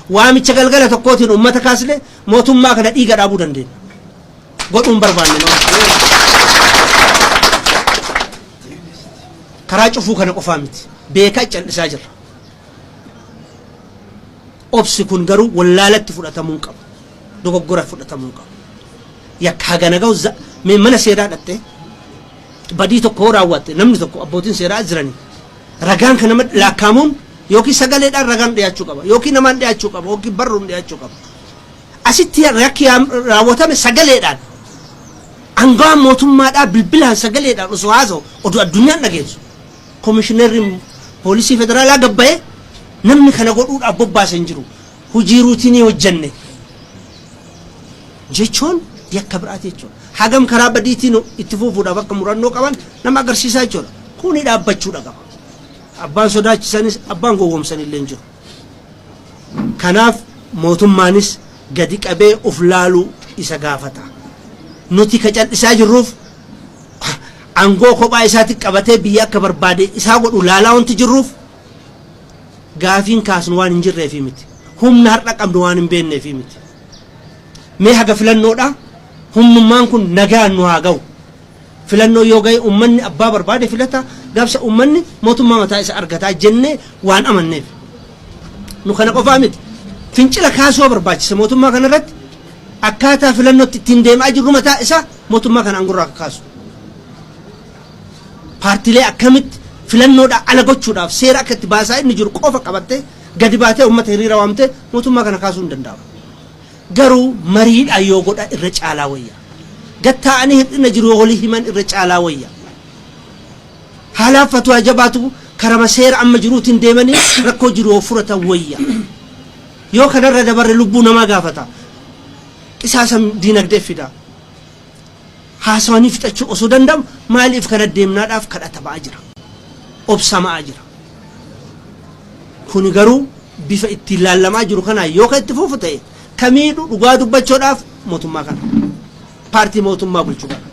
Waamicha galgala tokkootiin uummata kaasne mootummaa kana dhiiga dhaabuu dandeenya. Godhuun barbaanne nama. Karaa cufuu kana qofaa miti. Beekaa cal'isaa jirra. Obsi kun garuu wallaalatti fudhatamuu hin qabu. Dogoggora fudhatamuu hin qabu. Yakka hagana ga'u mee mana seeraa dhattee badii tokko yoo raawwatte, namni tokko, abbootiin seeraa jiranii, ragaan kan nama laakkaamuun yookiin sagaleedhaan ragaan dhiyaachuu qaba, yookiin namaan dhiyaachuu qaba, yookiin barruun dhiyaachuu qaba. Asitti yakki raawwatame sagaleedhaan aangawaan mootummaadhaa bilbilaan sagaleedhaan osoo haasa'u, oduu addunyaan dhageessu, komishinerri poolisii federaalaa gabba'ee namni kana godhuudhaaf bobbaase hin jiru. Hojii routine hojjenne jechuun yakka biraati jechuudha. Hagam karaa badiitiin itti fufuudhaaf akka murannoo qaban nama agarsiisaa jechuudha. Kuni dhaabbachuudha qaba. Abbaan sodaachisanis abbaan gowwoomsan illee hin jiru. Kanaaf mootummaanis gadi qabee of laaluu isa gaafata. Nuti ka cal'isaa jirruuf aangoo kophaa isaatti qabatee biyya akka barbaade isaa godhu laalaa wanti jirruuf gaafiin kaasnu waan hin jirreefi miti. Humna har'a qabnu waan hin beekneefi miti. Mee haga filannoodha humnummaan kun nagaan nu haa ga'u. Filannoo yoo ga'e uummanni abbaa barbaade filata, gaafsa uummanni mootummaa mataa isa argataa jennee waan amanneef. Nu kana qofaa miti. Fincila kaasuu barbaachisa mootummaa kanarratti, akkaataa filannootti ittiin deemaa jirru mataa isaa mootummaa kana aangorraa akka kaasu. Paartiilee akkamitti filannoodhaa ala gochuudhaaf seera akka itti baasaa inni jiru qofa qabattee gadi baatee uummata hiriira waamtee mootummaa kana kaasuu hin danda'amu. Garuu mariidhaan yoo godha irra caalaa wayya. Gattaa'anii hir'ina jiru yoo walii himan irra caalaa wayya. Haalaaf fatwaa jabaatu karama seera amma jiruutiin deemanii rakkoo jiru yoo furatan wayya. Yoo kanarra dabarre lubbuu namaa gaafata. Qisaasa diinagdee fida. Haasawanii fixachuu osoo danda'amu maaliif kana deemnaadhaaf kadhata ba'aa jira. Obsamaa jira. Kuni garuu bifa ittiin laallamaa jiru kanaan yoo kan itti fufu ta'e, kamiidhu dhugaa dubbachuudhaaf mootummaa kana. Paartii mootummaa bulchu kana.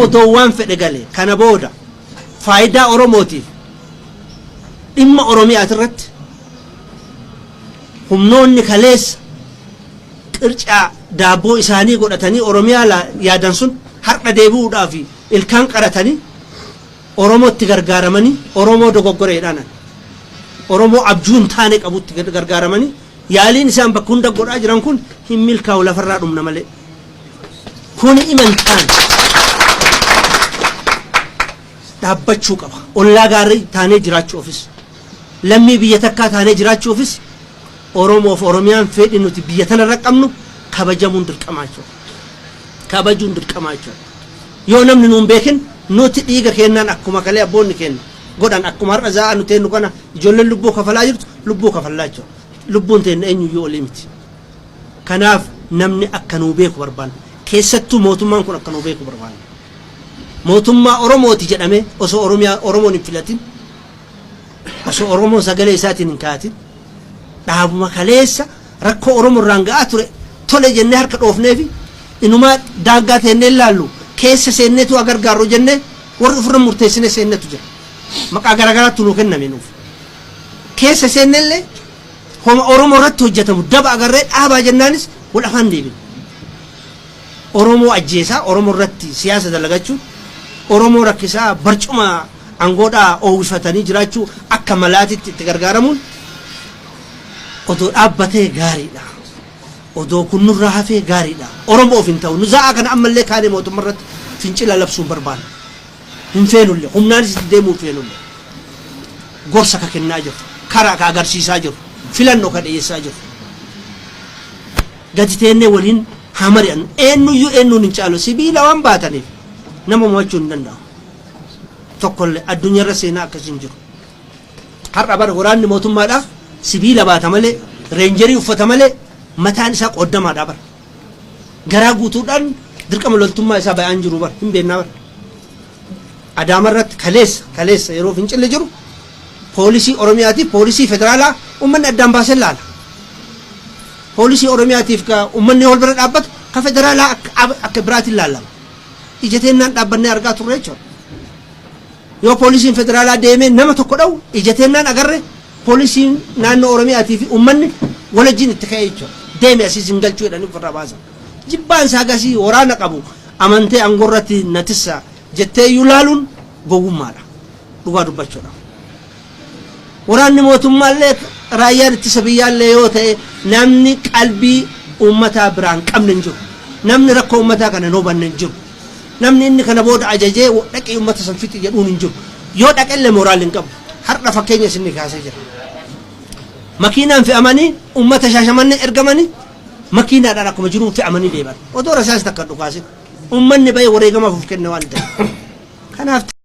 Otoo waan fedhe galee kana booda faayidaa Oromootiif dhimma Oromiyaati irratti humnoonni kaleessa qircaa daabboo isaanii godhatanii Oromiyaa yaadan sun har'a deebi'uudhaaf ilkaan qaratanii Oromootti gargaaramanii, Oromoo dogoggoreedhaan, Oromoo abjuu hin taane qabutti gargaaramanii yaaliin isaan bakka hunda godhaa jiran kun hin milkaa'u, lafarraa dhumna malee. Kuni imantaan dhaabbachuu qaba. Ollaa gaarii taanee jiraachuufis, lammii biyya takkaa taanee jiraachuufis, Oromoof Oromiyaan fedhi nuti biyya tanarra qabnu kabajamuun dirqamaa jechuudha. Kabajuun dirqamaa jechuudha. Yoo namni nuun beekin, nuti dhiiga kennaan akkuma kalee abboonni kenna godhan, akkuma har'a za'a nu teennu kana ijoolleen lubbuu kafalaa jirtu lubbuu kafallaa jechuudha. Lubbuun teenna eenyuyyuu olii miti. Kanaaf namni akka nuu beeku barbaanna. Keessattuu mootummaan kun akka nuu beeku barbaanna. Mootummaa Oromooti jedhamee osoo Oromiyaa Oromoon hin filatin, osoo Oromoon sagalee isaatiin hin kaatin, dhaabuma kaleessa rakkoo Oromoo irraan ga'aa ture tole jennee harka dhoofneefi inumaa daangaa teennee ilaallu keessa seenneetu haa gargaarru jennee warri ofirra murteessinee seennetu jira. Maqaa garaagaraatti nuu kenname nuuf. Keessa seennellee homa Oromoo irratti hojjetamu daba agarree dhaabaa jennaanis wal afaan deebine. Oromoo ajjeesaa, Oromoo irratti siyaasa dalagachuun, Oromoo rakkisaa barcuma aangoodhaa oowwifatanii jiraachuu akka malaatitti itti gargaaramuun odoo dhaabbatee gaariidha. Odoo kun nurraa hafee gaariidha. Oromoof hin ta'u. Nu za'aa kana ammallee kaanee mootummaa irratti fincila labsuun barbaanna. Hin feenullee. Humnaanis itti deemuu hin feenullee. Gorsa ka kennaa jiru. Karaa ka agarsiisaa jiru. Filannoo ka dhiyeessaa jiru. Gadi teennee waliin haa mari'annu. Eenyuyyuu eenyuun hin caalu. Sibiila waan baataniif nama mo'achuu hin danda'amu. Tokkollee addunyaarra seenaa akkasii hin jiru. Har'a bara waraanni mootummaadhaa sibiila baata malee, reenjerii uffata malee, mataan isaa qooddamaadha bara. Garaa guutuudhaan dirqama loltummaa isaa bayaan jiru bara, hin beennaa bara. Adaama irratti kaleessa yeroo fincilli jiru poolisii Oromiyaatiif poolisii federaalaa uummanni addaan baasee laala. Poolisii Oromiyaatiif ka uummanni wal bira dhaabbatu ka federaalaa akka biraatiin laalama. Ija teennaan dhaabbannee argaa turre jechuudha. Yoo poolisiin federaalaa deemee nama tokko dha'u ija teennaan agarre, poolisiin naannoo Oromiyaatii fi uummanni Walajjiin itti ka'ee jechuudha. Deemi asii sin galchuu jedhanii ofirraa baasan. Jibbaan isaa gasii waraana qabu amantee aangorratti natissa jettee iyyuu laaluun gowwummaadha. Dhugaa dubbachuudha. Waraanni mootummaallee, raayyaan ittisa biyyaallee yoo ta'e, namni qalbii uummataa biraan qabne hin jiru. Namni rakkoo uummataa kana hin hubanne hin jiru. Namni inni kana booda ajajee dhaqee uummata san fixi jedhuun hin jiru. Yoo dhaqellee moraal hin qabu. Har'a fakkeenya isin kaasee jira. Makiinaan fe'amanii uummata Shaashamannee ergamanii makiinaadhaan akkuma jiruun fe'amanii deeman. Otoo rasaas takka dhukaasin. Uummanni bahee wareegamaaf of kenne waan ta'eef. Kanaaf.